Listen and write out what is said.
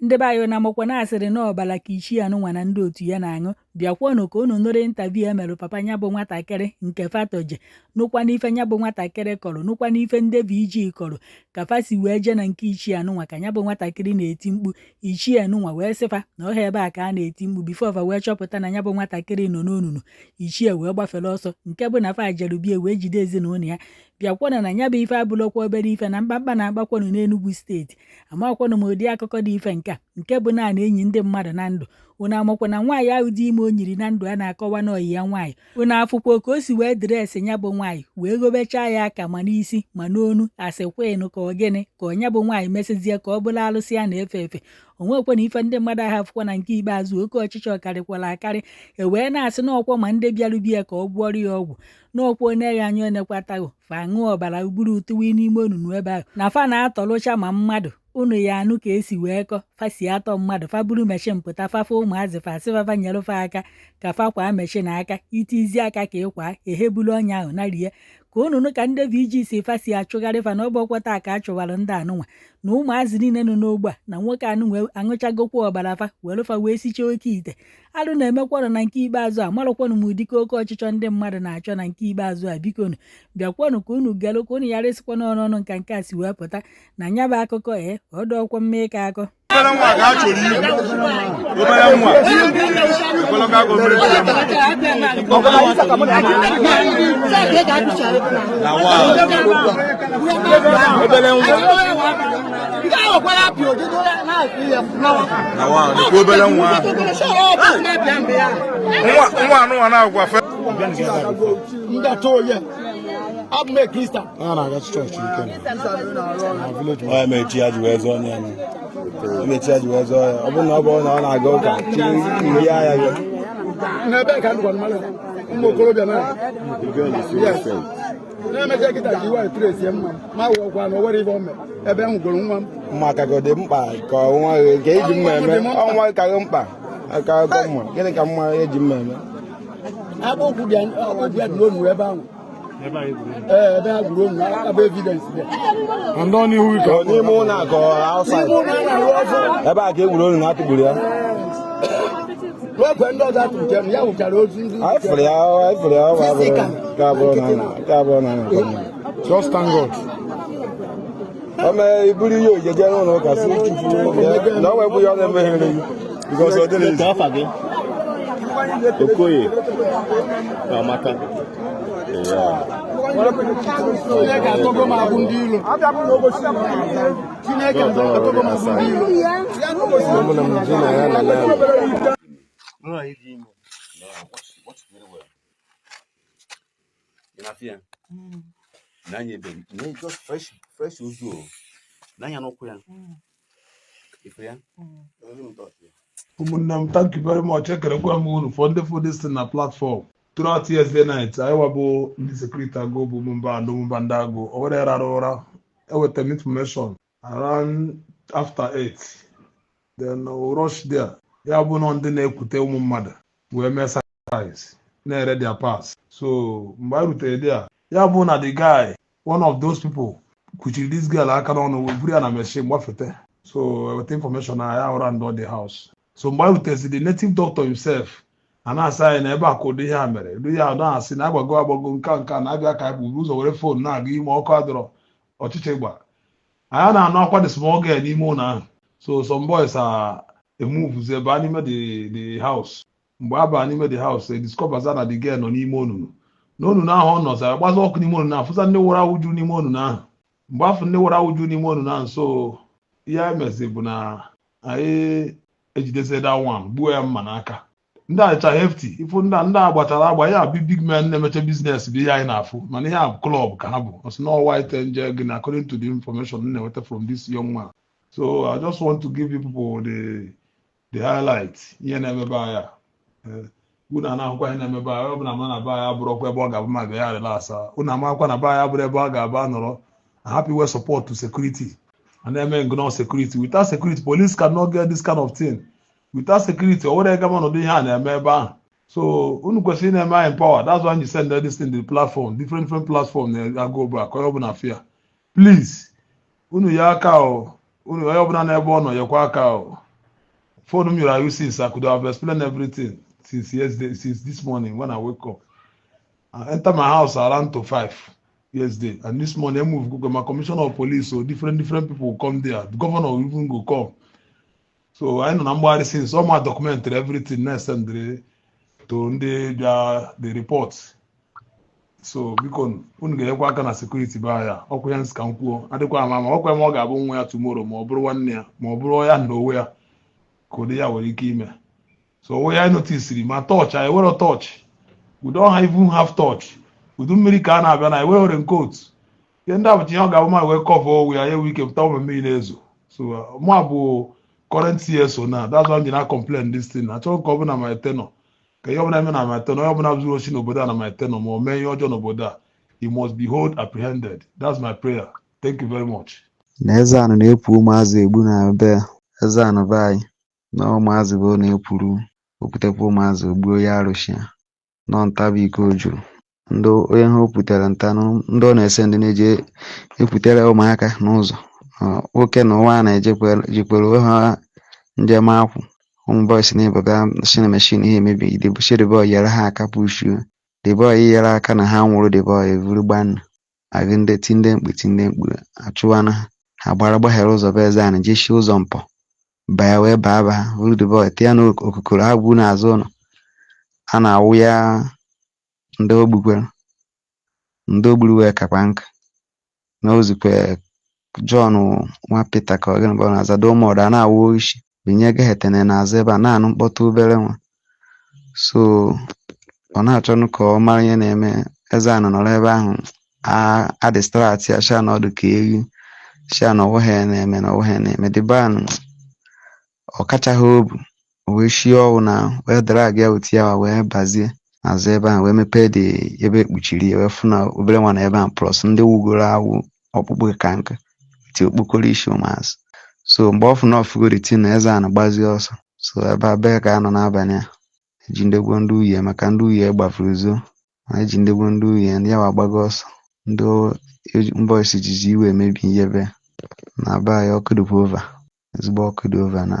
Ndị be anyị na amakwa na asịrị na ọbala ka ichie anụnwa na ndị otu ya na-aṅụ. Bịakwanụ ka unu nụrụ interview emerụ papa ya bụ nwatakịrị nke fatoje, nụkwa n'ife ya bụ nwatakịrị kọrọ, nụkwa n'ife ndị VG kọrọ, ka fa si wee jee na nke ichie anụnwa ka ya bụ nwatakịrị na-eti mkpu. Ichie anụnwa wee sịfa na ọha ebe a ka a na-eti mkpu before fa wee chọpụta na ya bụ nwatakịrị nọ n'onunu. Ichie wee gbafere ọsọ, nke bụ na fa jere bie wee jide ezinụlọ ya. Bịakwanụ na ya bụ ife abụlọkwa obere ife na mkpamkpa na-akpakwanụ n'Enugu Steeti. Amakwanụ m ụdị akụkọ dị ife nke a, nke bụ na a na-enyi ndị mmadụ na ndụ. Unu amakwa na nwaanyị ahụ dị ime o nyiri na ndụ a na-akọwa n'ọyị ya nwaanyị. Unu afụkwa ka o si wee dress ya bụ nwaanyị wee ghobechaa ya aka ma n'isi ma n'onu, asị queen ka ọ gịnị ka ọnya bụ nwaanyị mesịzie ka ọ bụrụ alụsị a na-efe efe. Onwekwa na ife ndị mmadụ ahụ afụkwa na nke ikpeazụ, oke ọchịchọ karịkwara akarị. E wee na-asị n'ọkwọ ma ndị bịarụ bịa ka ọ gwọrọ ya ọgwụ n'ọkwa onye anya onekwataghụ fa ṅụọ ọbara buru tụwa n'ime onunu ebe ahụ na fa na-atọlụcha ma mmadụ. Unu ya anụ ka esi wee kọ fa si atọ mmadụ. Fa buru machine pụta, fafa ụmụazị, fa sị fafa nyere fa aka ka fa kwaa machine aka, itizi aka ka ịkwa ehebulu ọnya ahụ narie. Ka unu nụ ka ndị VG si fa si achụgharị fa na ọbọkwa taa ka a chụwara ndị anụnwa na ụmụazị niile nọ n'ogbe a na nwoke anụnwa aṅụchagokwa ọbara fa were fa wee sichaa oke ite. Alụ na-emekwanụ na nke ikpeazụ a. Marụkwanụ m ụdịka oke ọchịchọ ndị mmadụ na-achọ na nke ikpeazụ a. Bikonu, bịakwanụ ka unu gelụ ka unu ghara ịsịkwa n'ọnụ ọnụ nka nke a si wee pụta na nya bụ akụkọ. Ee, ọdọọkwa mma ịkọ akọ. Obere nwa ka a chọrọ igbu, obere nwa ogologo agụ mmiri. Na wa obere nwa na wa nekwa obere nwa ahụ, nwa nwa anụnwa na-agwa fe. Abụ m Kristian. A na-aga chọọchị ike na village. Ọ ya mechi ya ji wee zọọ ya nụ. O mechi ya ji wee zọọ ya. Ọ bụrụ na ọ bụrụ na ọ na-aga ụka chiri ihe agha gị. N'ebe ka ndụkwa mmadụ ụmụ okorobịa na yes na-emecha kịta ji wee trace mma m ma wụọkwa na o nwere ife o mere ebe m hụgoro nwa m. Mma ka gị dị mkpa ka nwa gị nke iji mma eme ọnwa ka gị mkpa aka akọ mma. Gịnị ka mma eji mma eme? Akpụ ụkwụ dị, akpụ ụkwụ ya dị n'onu ebe ahụ. Ee, ebe ha gwuru onu aka bụ evidence dị. Ndị ọ n'ihu gị ka Ọ n'ime ụlọ a ka ọ outside? N'ime ụlọ a na-arụ ọzọ. Ebe a ka e gwuru onu na atụgburu ya. N'ogwe ndị ọzọ atụrụ jem ya wụchara ozu ndị. Anyị fụrụ ya, anyị fụrụ ya. Ọ bụ abụrụ nke abụrụ na nke abụrụ na nke mma. Just thank God. O mee iburu ihe oje jee n'ụlọ ụka si Chukwu na o nwekwu ihe ọ na-emeghere gị because ọ dịrị Ka afa gị? Okoye Amaka. Chineke atọgo m abụ ndị ilo. Chineke atọgo m abụ ndị ilo. Ụmụnne m ji na ya na ya. No, watch, watch very well. You know, fear. N'anya ebe na just fresh, fresh ozu o. N'anya n'ụkwụ ya. Ife ya. Ụmụnne m, thank you very much. Ekelekwa m unu for ndị for this thing na platform throughout yesterday night. Anyị wabụ ndị security agụ bụ mba ndị mba ndị agụ o were rara ụra. Eweta m information around after 8, then we rush there. Ya bụ nọ ndị na-ekwute ụmụ mmadụ wee mee sacrifice, na-ere their parts. So mgbe anyị rutere there, ya bụ na the guy, one of those people kwuchiri this girl aka n'ọnụ wee buru ya na machine gbafete. So weta information na ya ụra ndụ the house. So mgbe anyị rutezi, the native doctor himself a na-asị anyị na ebe a ka ụdị ihe a mere, ụdị ihe a na-asị na agbago agbago nka nka na-abịa ka anyị buru ụzọ were phone na-aga ime ọkụ adọrọ ọchịchị gba. Anyị na-anụ akwa the small girl n'ime ụlọ ahụ. So some boys are emuvuzie baa n'ime the house. Mgbe a baa n'ime the house, e discover na the girl nọ n'ime onunu. N'onunu ahụ ọ nọzara gbaza ọkụ n'ime onunu ahụ, fụza ndị nwụrụ anwụ juru n'ime onunu ahụ. Mgbe afọ ndị nwụrụ anwụ juru n'ime onunu ahụ, so ihe anyị mezi bụ na anyị ejidezie that one, gbuo ya mma n'aka. Ndị a cha hefty ifu ndị a gbachara agba ya bụ big men na-emeche business bụ ihe anyị na-afụ, mana ihe a bụ club ka ha bụ ọsị na white angel gị, according to the information m na-enweta from this young man. So I just want to give you people the highlight ihe na-emebe anyị a. Unu na-ahụkwa ihe na-emebe anyị. Ọ bụ na ama na be anyị abụrụkwa ebe ọ ga-abụ ma bịa ya relax. Unu amakwa na be anyị abụrụ ebe ọ ga-aba nọrọ happy we support to security and na-eme ignore security. Without security, police cannot get this kind of thing. Without security, o nwere ebe ọnọdụ ihe a na-eme ebe ahụ. So unu kwesịrị ị na-eme anyị empower. That's why you send this thing to the platform, different different platform na-agụ obu a ka onye ọbụla fia. Please, unu ya aka o, unu onye ọbụla n'ebe ọ nọ yekwa aka o. Phone m yụrụ ayụ since. I could have explained everything since yesterday, since this morning when I wake up. I enter my house around to 5 yesterday, and this morning I move go my commissioner of police, so different different people come there. The governor even go come. So I nọ na mgbagharị since. All my documentary, everything na send to ndị bịa the report. So biko, unu ga-enyekwa aka na security be ya. Ọkwa ya nsị ka m kwuo, adịkwa ama ama ọkwa ma ọ ga-abụ nwa ya tomorrow, ma ọ bụrụ nwanne ya, ma ọ bụrụ ya na onwe ya, ka ụdị ya nwere ike ime. So onwe ya notisiri ma torch anyị were torch, we don't even have torch. Udu mmiri ka a na-abịa na ewere raincoat. Ihe ndị a bụcha ihe ọ ga-abụ ma wee cover onwe ya, ya enwe ike pụta ụmụ mmiri na-ezo. So mụ bụ current CSO na that's why m ji na complain this thing. Achọghị ka ọ bụ na my tenure, ka ihe ọbụla eme na my tenure, onye ọbụla zuru oshi n'obodo a na my tenure, ma o mee ihe ọjọọ n'obodo a, he must be hold apprehended. That's my prayer. Thank you very much. Na Ezeanụ na-ekwu ụmụazị egbu na be Ezeanụ be anyị, na ụmụazị bụ ọ na-ekwuru okwutekwa ụmụazị ogbuo ya arụsị ya nọ nta bụ ike o juru ndị onye ha o kwutere nta ndị ọ na-ese ndị na-eje ekwutere ụmụaka n'ụzọ. Nwoke na nwa na-ejekwe jikwere onwe ha njem akwụ ụmụ boys na ịbụ bịa si na machine ha emebi the si the boy nyere ha aka pushuo the boy nyere aka na ha nwụrụ. The boy evuru gbanna agụ ndị ti ndị mkpu ti ndị mkpu achụwana ha. Ha gbara gbaghere ụzọ be Ezeanị, jechie ụzọ mpọ baa wee baa ba ha buru the boy tinye n'okokoro ha gbu n'azụ ụlọ a na-awụ ya. Ndị o gbukwere, ndị o gburu wee kakwa nka na ozukwe John nwa Peter ka ọ gịnị bụ ọ na-aza Domọdụ a na-awụ isi binye gehetene n'azụ ebe a na-anụ mkpọtụ obere nwa. So ọ na-achọnụ ka ọ mara ihe na-eme. Ezeanị nọrọ ebe ahụ a distract ya sha na ọdụ ka ewu sha na ọwụghị ya na-eme na ọwụghị ya na-eme. The ban ọ kachaghị obu, o wee shie ọwụ na wee drag ya otu ya wee bazie azụ ebe ahụ, wee mepee dị ebe ekpuchiri ya, wee fụ na obere nwa na ebe ahụ plus ndị wugoro awụ ọkpụkpụ ka nka ti okpokoro isi ụmụazị. So mgbe ọ fụ na ọfụgo the thing na Ezeanị gbazie ọsọ. So ebe a bee ka a nọ n'abalị a eji ndegwo ndị uhie maka ndị uhie gbafuru zo ma eji ndegwo ndị uhie ndị yawa gbago ọsọ. Ndị boys jizi iwe emebi ihe be na be anyị. Ọkụ dịkwa over, ezigbo ọkụ dị over na.